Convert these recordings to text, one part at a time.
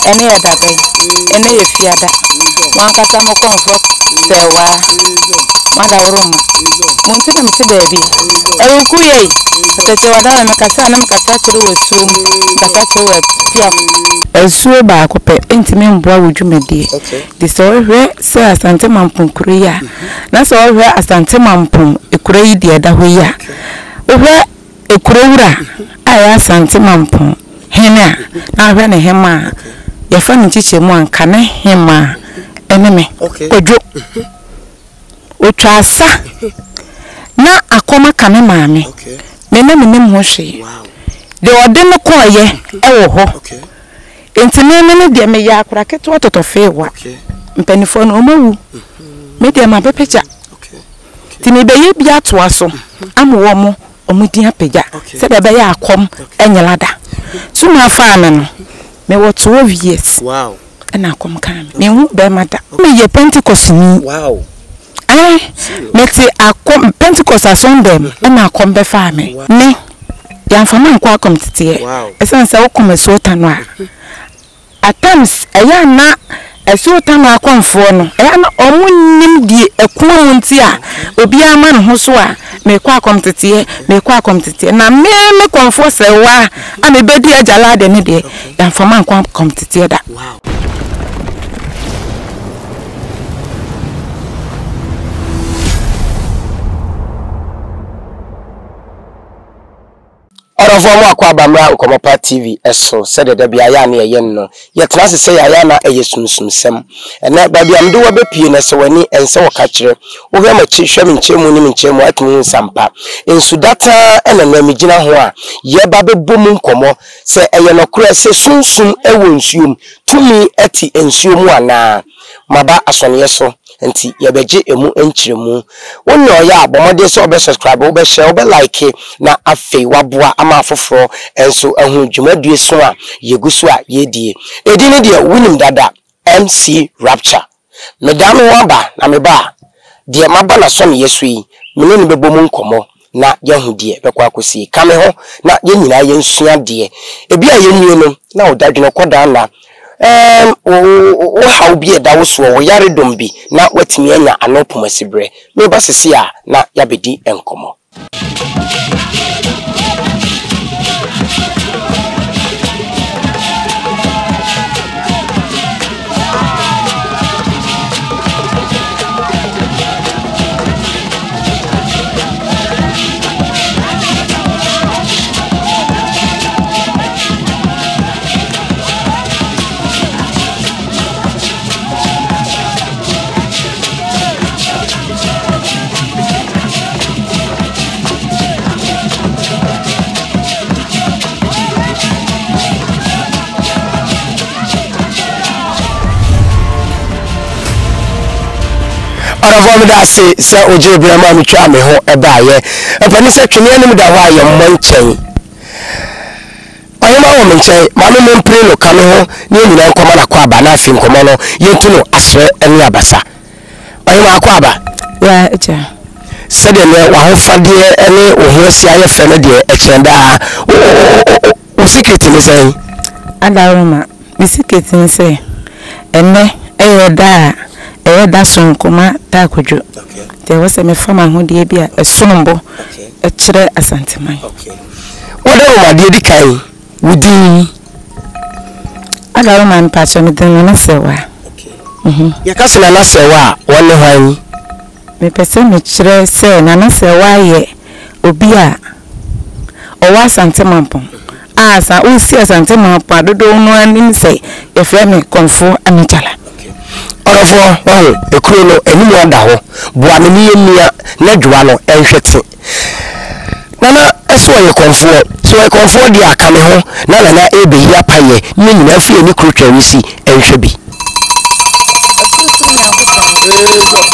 Ɛne yɛ da bɛn? Ɛnɛ yɛ Fiada. Mo ankasa mo kɔmfoɔ Sɛɛwaa. Mo adaworoma. Mo nti na mete baabi. Awuku yei! Atɛkyɛ wadaworo mekasa a na mekasa kyerɛ wɔ asuo mu. Mekasa kyerɛ wɔ atuafoɔ. Asuo baako pɛ ntumi mboa wo dwumadie. Nti sɛ wohwɛ sɛ Asante Mampong kuro yi a, na sɛ wohwɛ Asante Mampong kuro yi deɛ ɛda hɔ yi a, wohwɛ Ekuro wura a ɛyɛ Asante Mampong hene a na ahwɛ ne hemaa a yɛfa no nkyekyɛmu a nka ne hemaa ne me, Kwadwo. Otwa asa na akɔm aka me maame, me na mennim ho hwee. Deɛ ɔde no kɔeɛ wɔ hɔ. Nti me me no deɛ meyɛ akora ketewa tɔtɔfeewa. Mpanimfoɔ no wɔawu. Me deɛ mabɛpagya. Nti mebɛyɛ bi atoa so ama wɔn wɔn din apagya sɛdeɛ ɛbɛyɛ a akɔm nyera da. Suma faa me no, mewɔ 12 years ɛna akɔm kaa me. Menhu bɛrima da. Meyɛ Pentecostni. Ɛɛ, mete akɔm Pentecost asɔndɛm ɛna akɔm bɛfaa me. Me, yɛamfa me ankɔ akɔm teteɛ. Ɛsiane sɛ wokɔm asuo ta no a, At times ɛyɛ a na Asuotam akɔmfoɔ no ɛyɛ a na wɔn nnim deɛ ɛko mu nti a obiara ma ne ho so a mekɔ akɔmteteɛ mekɔ akɔmteteɛ na me me kɔmfoɔ sɛwa a mebɛdi agya lade no deɛ yɛamfa mankɔ akɔmteteɛ da. Ɔdɔfoɔ mo akɔ aba mmra Nkɔmmɔ Pa TV so sɛdeɛ da biara yɛ a na yɛyɛ no no. Yɛtena ase sɛ yɛayɛ a na ɛyɛ sumsumsɛm. Ɛnnɛ, baabi a mede wo abɛpue no, ɛsɛ w'ani, ɛnsɛ wo ka kyerɛ. Wohwɛ m'akyi, hwɛ me nkyɛnmu ne me nkyɛnmu a, atumi hu sɛ ampa, nsu data na nnɛ megyina ho a yɛreba abɛbɔ mu nkɔmmɔ. Sɛ ɛyɛ nɔkorɛ sɛ sunsum wɔ nsuo mu, tumi te nsuo mu anaa? Maba asɔneɛ so nti yɛbɛgye ɛmu nkyerɛmu. Wo nea ɔyɛ a, bɔ mmɔden sɛ wobɛ subscribe, wobɛ share, wobɛ like na afei woaboa ama afoforɔ nso ahunu dwumadie so a yɛgu so a yɛredie. Edin no deɛ wonim dada, MC Rapture. Medan me ho aba na meba a, deɛ maba n'asɔneɛ so yi, me ne no bɛbɔ mu nkɔmmɔ na yɛahu deɛ ɛbɛkɔ akɔsie. Ka me ho na yɛn nyinaa yɛnsua adeɛ. Ebi a yɛnwie no, na wo dadwene kɔ daa nna. Ɛɛm, wo, wo, wo haw bi a ɛda wo soɔ, wo yaredɔm bi, na woatumi anya ano pomasiberɛ. Mereba seesei a na yɛabɛdi nkɔmmɔ. Ɔdɔfoɔ meda ase sɛ wogyee berɛ maa metwaa me ho baeɛ. Mpanin sɛ twene anim da hɔ a yɛmmɔ nkyɛn. Ɔhema wɔ me nkyɛn, ma me mempere no ka me ho ne yɛn nyinaa nkɔma no akwaaba na afei nkɔmmɔ no yɛntu no asrɛ ne abasa. Ɔhema akwaaba. Ya agya. Sɛdeɛ nɛ w'ahofadeɛ ne wo ho asi ayɛ fɛ no deɛ ɛkyɛn daa. Wo secret ne sɛn? Adaworoma, Me secret ne sɛ, ɛnnɛ yɛ da a ɛyɛ da sononko ma Taa Kwadwo. Nti ɛwɔ sɛ mefa m'ahodeɛ bi a ɛsom bo kyerɛ Asanteman. W'adaworoma, deɛ ɛdi kan, wo din? Adaworoma, Mpakyɛ, me din Nana Serwaa. Yɛka sɛ Nana Serwaa a, wɔne hwan? Mepɛ sɛ mekyerɛ sɛ Nana Serwaa yɛ obi a ɔwɔ Asante Mampong a sa wosi Asante Mampong a dodow no ara nim sɛ yɛfrɛ me Kɔmfoɔ Amigyalah. Ɔdɔfoɔ, wahu, ekuro no anim ada hɔ, boa me ne yɛmmia na dwoa no nhwɛ te. Nana sɛ ɔyɛ kɔmfoɔ, sɛ ɔyɛ kɔmfoɔ deɛ a ka me ho na Nana ɛrebɛyi apayɛ ne yɛn nyinaa mfiri ani kuro Twarisi nhwɛ bi. Ɔsorosoro Nyankopɔn, Ɔsorosoro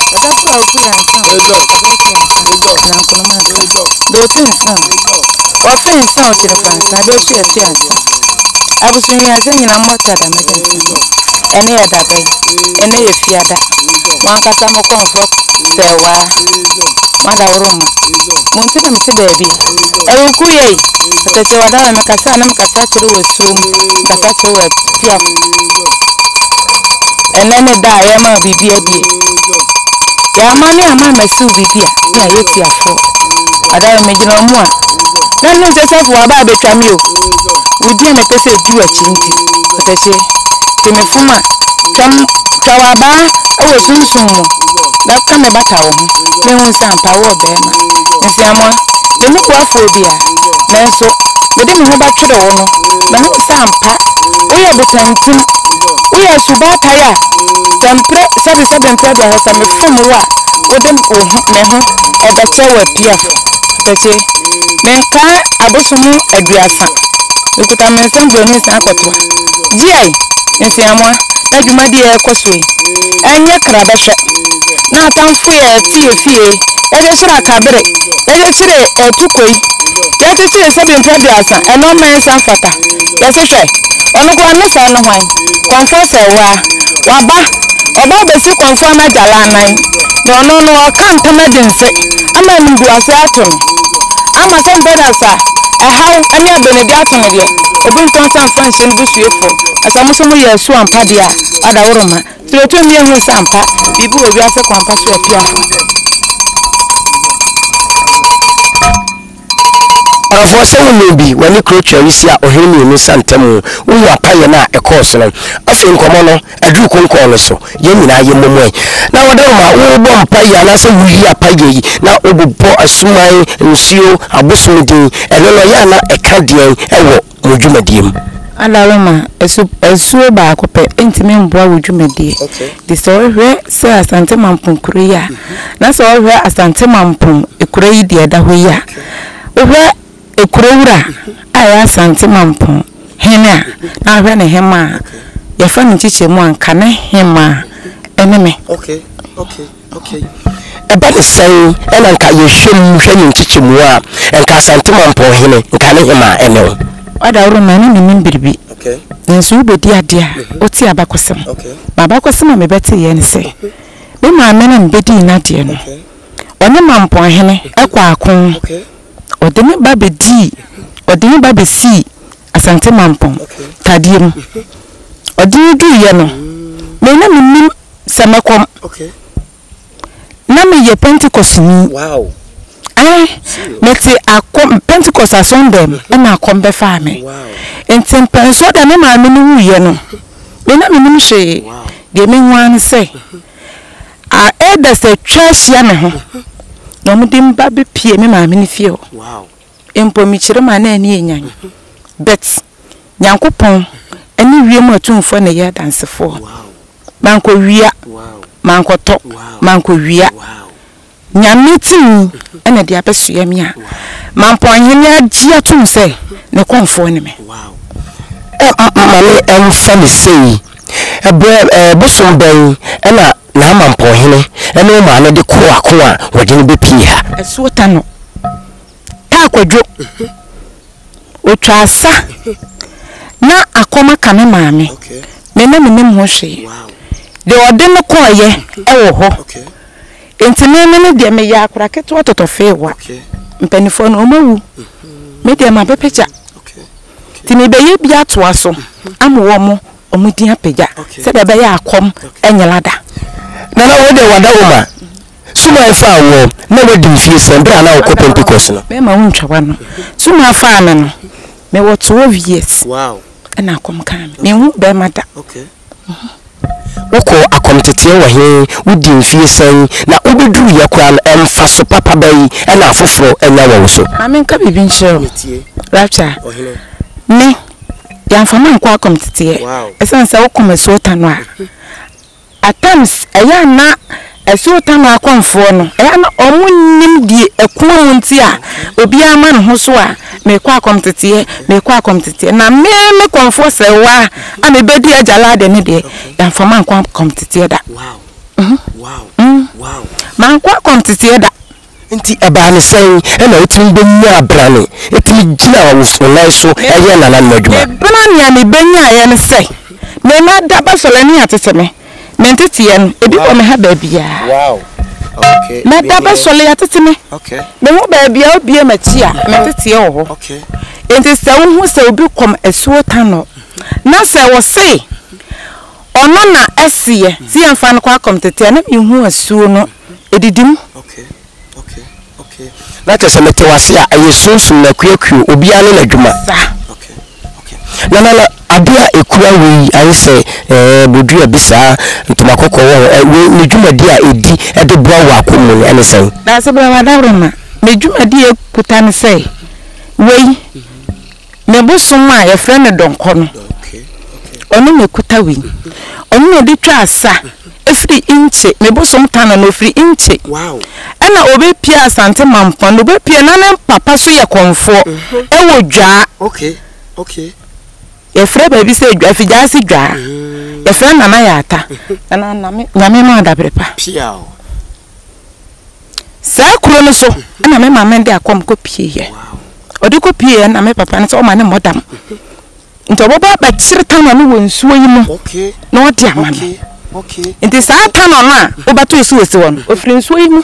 Ɔdɔfo a oku yɛn nsa, Nankonom ansa, Deɛ ɔte nsa, Wɔfe nsa, ɔkyere fa nsa, Adeɛ so yɛte ansa. Abosome wiase nyina mmɔ ta dɛm de nsa. Ɛne yɛ da bɛn? Ɛnɛ yɛ fiada. Mo ankasa mo kɔmfoɔ sɛɛwaa. Mo adaworoma. Mo nti na mete baabi yi. Awuku yei! Ɔtɛkyɛ wadawɛ mekasa a na mekasa kyerɛ wɔ asuo mu, mekasa kyerɛ wɔ atuafo. Ɛnɛ ne da a yɛma wo biribi adie. Yɛama ne ama mmɛsiw biribi a ne ayɛ tiafoɔ. Wadawɛ megyina ɔmo a na menim sɛ sɔfo waba abɛtwa me o. Wo din a mepɛ sɛ ɛdi w'akyi nti, ɔtɛkyɛ, te me fom a, twam, twa w'abaa wɔ sunsum mu na ka me bata wo ho, menhu sɛ ampa wowɔ barima. Nsiamoa, menni boafoɔ biara, nanso mede me ho bɛtwere wo no, mahu sɛ ampa woyɛ botantim, woyɛ asubaatan a sɛ mprɛ, sɛbesɛbe mprɛ aduasa mefom wo a, wode wo ho, me ho bɛkyɛ w'apiafo. Ɔtɛkyɛ, Menkaa abosom aduasa. Mekuta me nsam buroni nsa akɔtoa. Gyeɛe, Nseamoa, na dwumadi a ɛrekɔ so yi, ɛnyɛ kra bɛhwɛ. Na atamfo yɛ te yɛ fie, yɛkyekyere akabere, yɛkyekyere atukoi, yɛkyekyere sɛbi mprɛ aduasa, ɛno mma nsa mfata. Yɛse hwɛ, ɔno koraa ne saa ne hwan? Kɔmfoɔ sɛɛwaa, waba, ɔba abɛsi kɔmfoɔ no agyala anan, na ɔno no ɔka ntam adi nse ama animguase ato no. Ama sɛ brothers a ɛhaw ne abenedi ato no deɛ, obi ntɔ nsa mfa nhyɛ ne busuefoɔ. Na sɛ mo nso moyɛ asu ampa deɛ a, adaworoma. Sɛ otumi ehu sɛ ampa biribi wɔ wiase kwan pa so apiafo. Ɔdɔfoɔ, sɛ wonim bi, w'ani kuro Twerɛwisi a ɔhene mmienu sa ntam, wohu apayɛ no a ɛkɔɔ so no. Afei nkɔmmɔ no aduru konkɔn no so. Yɛn nyinaa yɛmmɔ mu ɛ. Na wɔdawoma wobɔ mpaeɛ anaasɛ woyi apaeɛ yi na wobobɔ asuman, nsuo, abosom din, ɛno no ɛyɛ a na ɛka deɛn wɔ mo dwumadie mu? Adaworoma, asu, asuo baako pɛ ntumi mboa wo dwumadie. Nti sɛ wohwɛ sɛ Asante Mampong kuro yi a, na sɛ wohwɛ Asante Mampong kuro yi deɛ ɛda hɔ yi a, wohwɛ Ekuro wura a ɛyɛ Asante Mampong hene a na ahwɛ ne hemaa a yɛfa no nkyekyɛmu a nka ne hemaa ne me. Okay, okay, okay. Ɛba ne sɛn ɛna nka yɛhwɛ mu hwɛ ne nkyekyɛmu a nka Asante Mampong hene nka ne hemaa ɛne wo? Ɔdaworo ma na mennim biribi. Nanso wobɛdi adeɛ a wote abakɔsɛm. M'abakɔsɛm a mebɛteeɛ ne sɛ me maame no a mebɛdii n'adeɛ no, ɔne Mampong hene kɔɔ ako. Ɔde me ba bɛdii, ɔde me ba bɛsii Asante Mampong tadeɛ mu. Ɔde me duruiɛ no, me na mennim sɛ mɛkɔm. Na meyɛ Pentekostni. Ɛɛ, mete akɔm, Pentekost asɔndɛm ɛna akɔm bɛfaa me. Nti mpɛnsoɔ da me maame no wuiɛ no, me na mennim hwee. Deɛ mehu ara ne sɛ, A Elders atwa ahyia me ho na wɔde me ba bɛpie me maame no fie hɔ. Mpo mekyerɛ mu a na ani yɛ nyan. But Nyankopɔn ne wiem atumfoɔ na ɛyɛ adansefoɔ. Mankɔwia, mankɔtɔ, mankɔwia. Nyame tumi na ɛde abɛsoɛ me a Mampɔnhene agye atom sɛ ne kɔmfoɔ ne me. Ma me mfa no sei, Berɛ, bosom bɛn na n'Amampɔnhene ne wo maame de kɔɔ ako a wɔde no bɛpie ha? Asuo Tano, Taa Kwadwo. Ɔtwa asa na akɔm aka me maame. Me na mennim ho hwee. Deɛ ɔde no kɔeɛ wɔ hɔ. Enti me me no deɛ meyɛ akora ketewa tɔtɔfeewa. Mpanimfoɔ no wɔn awu. Me deɛ mabɛpagya. Nti mebɛyɛ bi atoa so ama wɔn wɔn din apagya sɛdeɛ ɛbɛyɛ akɔm nyera da. Nana wei deɛ wada wo ma. Suman faa woɔ na wadi mfie sɛn berɛ a na wokɔ Pentecost no? Mɛma wo ntwa w'ano. Suman faa me no, mewɔ 12 years ɛna akɔm kaa me. Menhu bɛrima da. Wokɔɔ akɔmteteɛ wɔ he? Wodii mfie sɛn? Na wobɛduruiɛ koraa no, mfaso papa bɛn na afoforɔ anya wɔ wo so? Ma menka biribi nkyerɛ wo, Rapture. Me, yɛamfa me ankɔ akɔmteteɛ. Ɛsiane sɛ wokɔ Masuota no a, At times ɛyɛ a na Asuotam akɔmfoɔ no, ɛyɛ a na wɔn nnim deɛ ɛko mu nti a obiara ma ne ho so a merekɔ akɔmteteɛ, merekɔ akɔmteteɛ. Na me me kɔmfoɔ sɛwa a mebɛdi agya lade no deɛ, yɛamfa mankɔ akɔmteteɛ da. Mm. Mankɔ akɔmteteɛ da. Nti ɛbaa no sɛn na wotumi bɛnyaa brane tumi gyinaa wo nan so yɛɛ nananom adwuma? Me brane a mebɛnyaaeɛ ne sɛ, me mma da bɛsɔre ne atete me. Me nteteɛ no, ebi wɔ me ha baabiara. Mɛda bɛsɔre atete me. Me ho baabiara wobue m'akyi a, me nteteɛ wɔ hɔ. Nti sɛ wohu sɛ obi kɔm asuo tanɔ na sɛ wɔse ɔno na ɛseɛ sɛ yɛmfa no kɔ akɔm tete a, na mehu asuo no ɛdidi mu. Na kyerɛ sɛ mete w'ase a, ɛyɛ sunsum na akuakuo, obiara ne n'adwuma. Saa. Na na na adeɛ a ɛkura wei yi ayɛ sɛ ɛɛ bodua bi saa, ntoma kɔkɔɔ wɔ ho, ɛ wei ne dwumadi a ɛdi de boa wɔ akɔm mu no ɛne sɛn? Daase bra w'adaworoma, ne dwumadi a ɛkuta ne sɛ wei. Me bosom a yɛfrɛ no Dɔnkɔ no, ɔno na ɛkuta wei. Ɔno na ɔde twa asa firi Nkye. Me bosom Tano no, ɔfiri Nkye. Ɛna ɔbɛpie Asante Mampɔn. Na ɔbɛpie na ne papa so yɛ kɔmfoɔ ɛwɔ Dwaa. Yɛfrɛ baabi sɛ Dwaa, Afigyaase Dwaa. Yɛfrɛ Nana Yaata. Nana Nyame ma adabre pa. Saa kuro no so na me maame de akɔm kɔpieeɛ. Ɔde kɔpieeɛ na me papa no sɛ ɔma ne mmɔ dam. Nti ɔbɛba abɛkyere tanɔ no wɔ nsuo yi mu na ɔde ama no. Nti saa tanɔ no a wobɛto so wɔ si hɔ no, ɔfiri nsuo yi mu.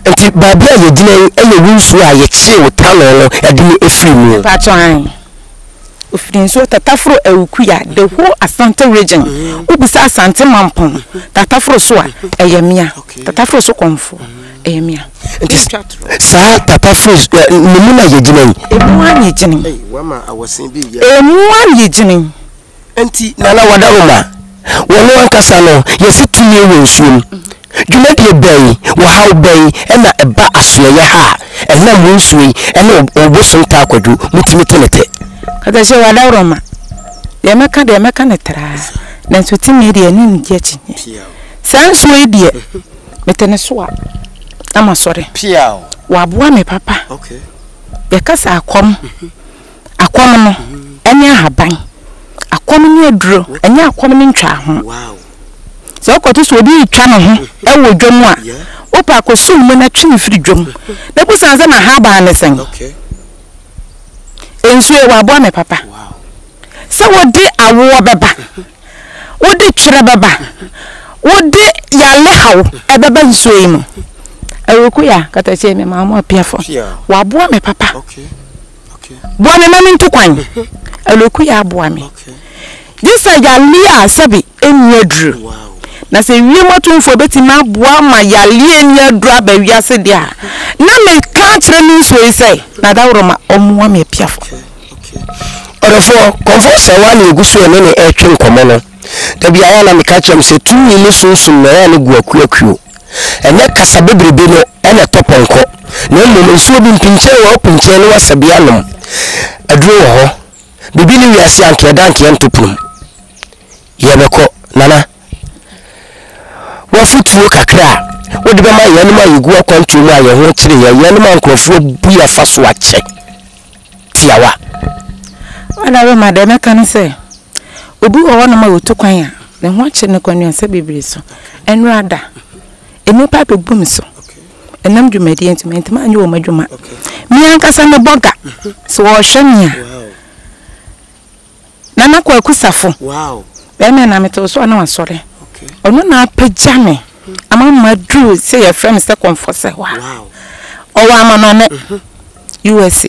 Nti baabi a yɛgyina yi yɛ wo nsuo a yɛkyee wo tanɔ no de no firi mu? Mpakyɛw, aane. Ofiri nsuo Tataforo Awukuya the whole Asante region wobisa Asante Mampong Tataforo so a ɛyɛ mea Tataforo so kɔmfoɔ ɛyɛ mea. Nti saa Tataforo ne mu na yɛgyina yi? Emu ara na yɛgyina yi. Emu ara na yɛgyina yi. Enti Nana Wadaroma, wɔno ankasa no, yɛse tumi wɔ nsuo mu. Dwumadie bɛn, wɔhaw bɛn na ɛba asoɛeɛ ha a ɛnam wo nsuo yi ne wo bosom taa kwadwo motumi te ne tɛ? Katahyɛ Wadaworoma, deɛ mɛka deɛ mɛka no traa, nanso tumi deɛ ɛne no gye akyinnye. Saa nsuo yi deɛ, mete ne so a, na masɔre. Waboa me papa. Yɛka sɛ akɔm. Akɔm no ne ahaban. Akɔm ne aduro, ɛnyɛ akɔm ne ntwaho. Sɛ wokɔto sɛ obi retwa ne ho wɔ dwam a, wopɛ a kɔsum mu na twe no firi dwam. Na bisa no sɛ n'ahaban ne sɛn. Nsuo yi, waboa me papa. Sɛ wode awoɔ bɛba, wode twerɛ bɛba, wode yale haw ɛbɛba nsuo yi mu. Awukuya, katakyie, me maame apiafo, waboa me papa. Boa me ma mentu kwan. Alokuya aboa me. Gye sɛ yareɛ a sɛbe ɛnni aduro. Na sɛ wiem atumfoɔ bɛtumi aboa ma yareɛ a ɛnni aduro aba wiase deɛ a, na meka akyerɛ me nsuo yi sɛ, Nadaworoma, ɔmmoa me apiafo. Ɔdɔfoɔ, Kɔmfoɔ Sɛwa na yɛgu so yɛne no retwe nkɔmmɔ no. Da biara a na meka kyerɛ mo sɛ tumi ne sunsum na ɛyɛ a ne gu akuakuo. Ɛnyɛ kasa bebrebe no na ɛtɔ pɔnkɔ, na mmom nsuo bi mpinkyɛn wɔ hɔ pinkyɛn na wasa bi anom. Aduro wɔ hɔ. Biribi ne wiase a anka yɛda anka yɛnto pono mu. Yɛbɛkɔ, Nana. W'afotuo kakra a wode bɛma yɛnom a yɛgu akwantuo mu a yɛn ho kyere yɛn, yɛnom a nkurɔfoɔ bu yɛn afa so akyɛ. Tiawa. Ɔdawoma, deɛ mɛka ne sɛ, Obi wɔ hɔnom a otu kwan a, ne ho akyere no kwannuasa bebree so. Ɛnnora da, nnipa abebu me so. Ɛnam dwumadie nti, mantumi anyɛ wɔn adwuma. Me ankasa me bɔga, sɛ wɔrehwɛ me a, Nana Kwaku Safo, bɛrima na mete wo so a na wasɔre. Ɔno na apagya me ama maduru sɛ yɛfrɛ me sɛ kɔmfɔ sɛ hɔ a. Ɔwɔ amanɔne, USA.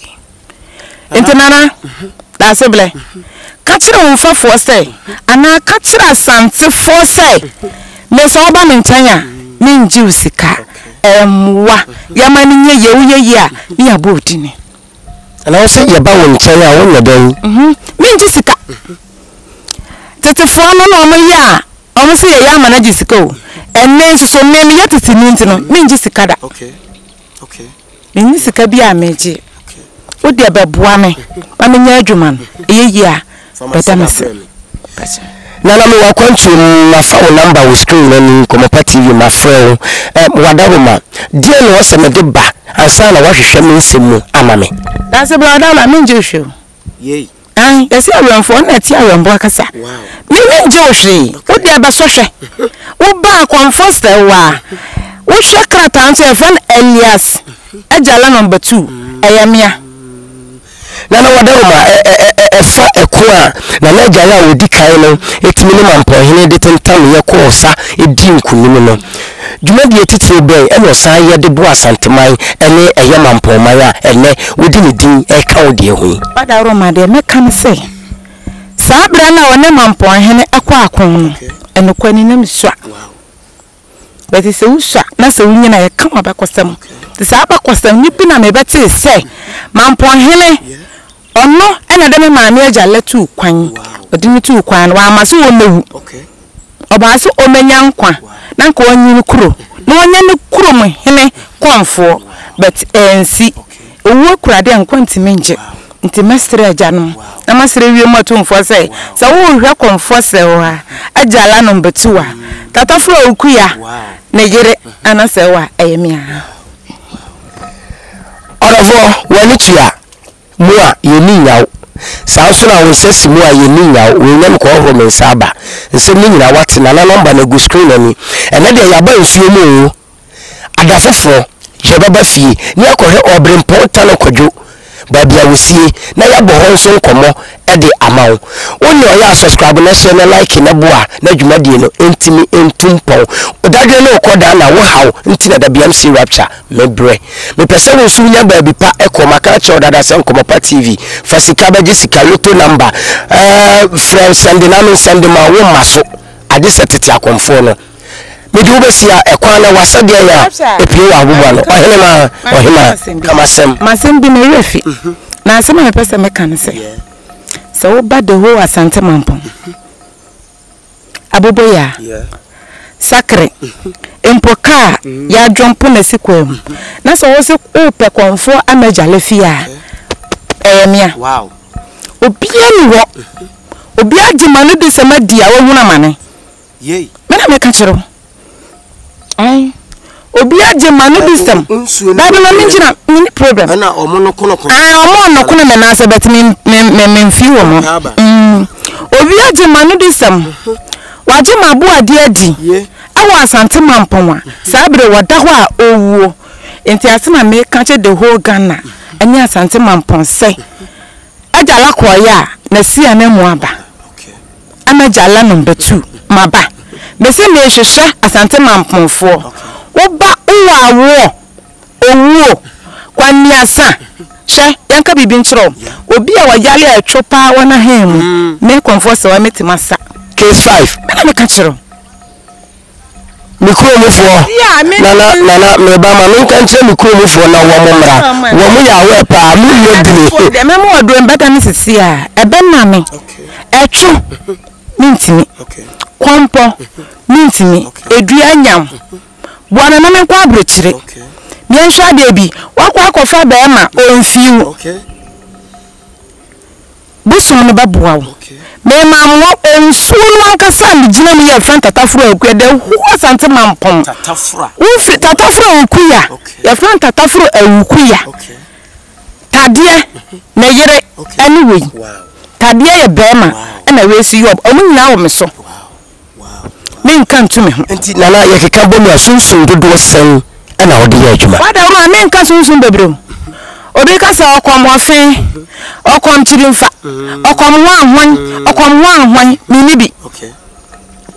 Nti Nana, Daasebrɛ, ka kyerɛ wo mfɛfoɔ sɛ, anaa ka kyerɛ Asantefoɔ sɛ, me sɛ woba me nkyɛn a, mengye wo sika. Ɛmmoa. Yɛma no nyɛ yie, woyɛ yie a, ne yɛabɔ wo dini. Anaa wo sɛ yɛba wo nkyɛn a, wonyɛ dɛn? Mengye sika. Tetefoɔ no na wɔyɛ a, wɔn sɛ yɛyɛ ama no agye sika o. Ɛnnɛ nso so, me meyɛ teteni nti no, mengye sika da. Menni sika bi a megye. Wo deɛ bɛboa me ma menyɛ adwuma no, ɛyɛ yie a, bɛda me ase. Nana mewɔ akwantuo mu mafa wo number wɔ screen no ani Nkɔmmɔpa TV mafrɛ wo eh, Wadaroma deɛn na ɔsɛ mede ba ansa na woahwehwɛ me nsɛm mu ama me? Daase bra Wadaroma mengye wo hwee o. Ae, yɛse awɛmfoɔ na ɛte awɛmboa kasa. Me mengye wo hwee, wo deɛ bɛsɔ hwɛ. Wo ba akɔmfoɔ sɛ wo a, Wohwɛ krataa nso yɛfrɛ no Elias Agyala number 2, ɛyɛ mea. Nana Wadaroma ɛfa ɛko a Nana Agyala a ɔdi kan no tumi ne Mampɔnhene de tentameyɛ kɔɔ sa dii nkunim no. Dwumadie titire bɛn na ɔsan yɛ de boa Asanteman ne ɛyɛ Mampɔnman a ɛnnɛ wode ne din reka wo deɛ ho yi? Wadaroma, deɛ mɛka ne sɛ, saa berɛ no a ɔne Mampɔnhene kɔ ako no, nokware ni na mesua. But sɛ wosua na sɛ wonyin a, yɛka wo abakɔsɛm. Nti saa abakɔsɛm no bi na mebɛtee sɛ Mampɔnhene, ɔno na ɛde me maame agya Lɛ tuu kwan. Ɔde no tuu kwan no, wamma sɛ ɔmmɛwu. Ɔbaa sɛ ɔmmɛnya nkwa na nka ɔnye no kuro na ɔnyɛ ne kurom hene kɔmfoɔ. But ansi. Owuo kura deɛ nkwa ntumi ngye. Nti mɛsrɛ agyanom na masrɛ wiem atumfoɔ sɛ, sɛ worehwɛ kɔmfoɔ Sɛwa agya Lanom Batuwa, Tataforo Awukuya ne yere Nana Sɛwa a, ɛyɛ me ara. Ɔdɔfoɔ, w'ani tua mu a, yɛnni nnyaw. Saa nso na wo nsa si mu a, yɛnni nnyaw. Wei nyɛ mekɔhohoro me nsa aba. Nsɛm no nyinaa woate. Nana nɔmba no agu screen ani. Ɛnnɛ deɛ yɛaba nsuo mu oo. Ada foforɔ, yɛbɛba fie na yɛakɔhwɛ Ɔberempɔn Tano Kwadwo, baabi a wɔsie, na yɛabɔ hɔ nso nkɔmmɔ de ama wo. Wo nea ɔyɛ a subscribe na share na like na boa na dwumadie no ntumi ntu mpɔn. Dadwene ne wokɔ daa na wo haw nti na da BMC Rapture mebrɛ. Mepɛ sɛ wo nso wonya baabi pa kɔ. Maka akyerɛ wo dada sɛ Nkɔmmɔ Pa TV fa sika bɛgye sika, lotto number, ɛɛ frɛ nsɛnde na mensɛnde ma wo mma so agye sɛ tete akɔmfoɔ no. Mede wo bɛsi a ɛkwan na w'asɛdeɛ yɛ a ɛpue wɔ aboboa no. Ɔhene ma, ɔhema, ka m'asɛm. M'asɛm bi me werɛ fi. Na asɛm a mepɛ sɛ meka ne sɛ, sɛ woba the whole Asante Mampong, Aboboyaa, Sakre, mpo kaa yɛadwɔmpo na asi kwan mu, na sɛ wo se wopɛ kɔmfoɔ ama Gyale fie a, ɛyɛ mea. Obiara nni hɔ, obiara gye m'anodisɛm adi a wahunu amane. Yei. Me na meka kyerɛ wo. Ae. Obi agye ma no bi sɛm. Dabi ma me ngyina, me ni problem. Ɛna ɔmo no kono kono. Ae, ɔmo no kono me nan ase but me me me me nfi wɔ mo. Obi agye ma no bi sɛm. Wagye ma abo adeɛ adi. Ɛwɔ Asante Mampɔn a, saa bere wɔda hɔ a ɔwuo. Nti asɛm a meka kyerɛ the whole Ghana ɛne Asante Mampɔn sɛ, Agya Lakɔɔyɛ a, nasi ananmu aba. Ama gya lanom bɛtu maba. Mese merehwehwɛ Asante Mampongfoɔ. Wo ba wowɔ awoɔ, owuo, kwaniasa. Hwɛ, yɛnka biribi nkyerɛ wo. Obi a ɔyare a ɛtwo paa wɔ n'ahan mu, me Kɔmfoɔ Sewaa mɛtumi asa. Case 5. Me na meka kyerɛ wo. Me kuro mu foɔ, nana nana meba ma menka nkyerɛ me kuro mu foɔ na wɔn mmra. Wɔn yɛ aware paa, me nua dini. Deɛ mɛma waduro mbɛda no sisi a, ɛbɛma me. Ɛtwo, mentumi. Kɔmpɔ, mentumi. Edua nyam, boa me ma menkɔ aburokyire. Yɛnhwɛ adeɛ bi, wakɔ akɔfa bɛɛma, ɔnfiw. Bosom no bɛboa wo. Mema mo nsuo no ankasa a megyina mu yi a yɛfrɛ no Tataforo Awukuya, the whole Asante Mampong. Wofiri Tataforo Awukuya, yɛfrɛ no Tataforo Awukuya. Tadeɛ, ne yere ne wei. Tadeɛ yɛ barima ɛna wei nso yɛ ɔbaa. Wɔn nyinaa wɔ me so. Menka ntu me ho. Nti Nana yɛkeka bɔ mu a sunsum dodoɔ sɛn na wode yɛ adwuma? Wada hɔ a menka sunsum bebree o. Obi ka sɛ ɔkɔm ɔfe, ɔkɔm kyirimfa, ɔkɔm hwanhwan, ɔkɔm hwanhwan, menni bi.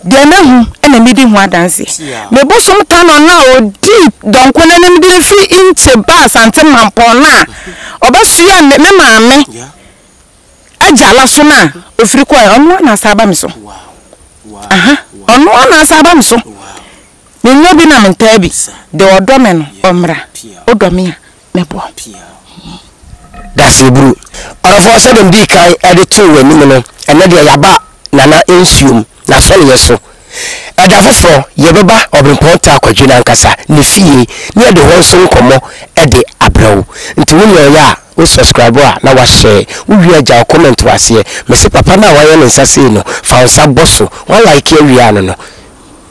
Deɛ mahu na medi ho adanseɛ. Me bosom Tanɔ no a ɔdii dɔnko no anim de no firi Inche baa Asante Mampɔn no a ɔbɛsoɛɛ me me maame agya la so no a ɔfiri kɔɛ, ɔno ara na asan aba me so. Aha, ɔno ara na asan aba me so. Menyɛ bi na mentaa bi. Deɛ ɔdɔ me no, ɔmmra. Wodɔ me a, mɛboa wo. Daseburu. Ɔdɔfoɔ, sɛdeɛ medii kan de too w'anim no, ɛnnɛ deɛ yɛaba Nana nsuom, n'asɔneɛ so. Ɛda foforɔ, yɛbɛba Ɔberempɔn Taa Kwadwo no ankasa ne fie na yɛde hɔ nso nkɔmmɔ de abrɛ wo. Nti wo nea ɔyɛ a, wo subscribe a na wa share, wo wie a gya wo comment wɔ aseɛ. Mese papa no a wayɛ ne nsa sei no, fa wo nsa bɔ so, wa like awie a no no,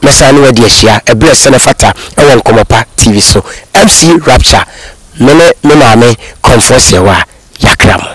mɛsan ne wo adi ahyia ɛberɛ a ɛsɛ na ɛfata wɔ Nkɔmmɔ Pa TV so. MC Rapture, me ne me maame Comfort Serwaa, yɛakra mo.